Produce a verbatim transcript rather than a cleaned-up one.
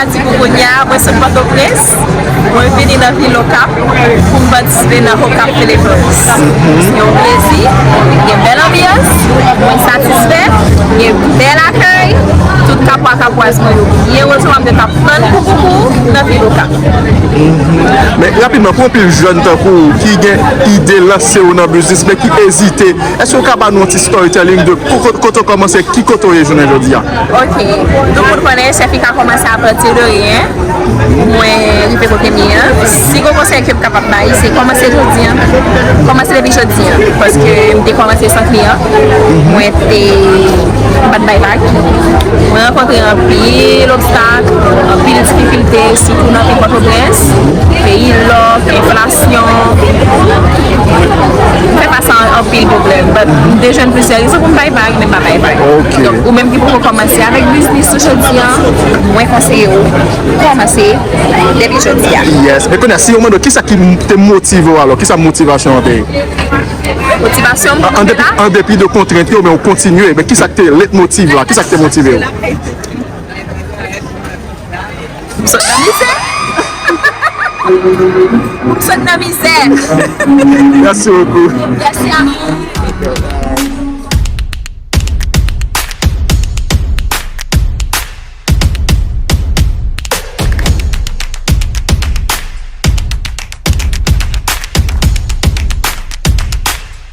Di pou kounye a, mwen sot Pòtoprens, mwen vini nan vil Okap pou m patisipe nan Okap Flavors. Se yon plezi, gen bèl anbyans, mwen satisfè, gen bèl akèy, tout kapwa kapwaz mwen yo byen resevwa m, te t ap tann pou koukou nan vil Okap. Men rapidman, pou anpil jèn tankou w ki gen ide lanse yo nan biznis, men ki ezite, èske w ka ba nou yon ti storytelling de ko- kote w kòmanse, ki kote w ye jounen jodi a? Ok, tout moun konnen Chèfika kòmanse apati de ryen. Mwen rive kote m ye an. Si gon konsèy ke m kapab bay, se kòmanse jodi an. Kòmanse depi jodi an. Paske m te kòmanse san kliyan. Mwen te m pa t bay vag. Mwen rankontre anpil obstak, anpil difikilte, sitou nan peyi Pòtoprens, peyi lòk, enflasyon. M fè fas a anpil pwoblèm, but m te jwenn plizyè rezon pou m bay vag, men m pa bay vag. Ok. Donk, ou menm ki poko kòmanse avèk biznis ou jodi an, mwen konseye w, kòmanse depi jodi a. Yes. Men kounye a, si yo mande w, kisa ki te motive w alò? Kisa motivasyon an te ye? Motivasyon m An depi, an depi de kontrent yo, men w kontinye. Men kisa ki te lètmotiv la? Kisa ki te motive w? M sot nan mizè. M sot nan mizè. Merci beaucoup. Mèsi a ou.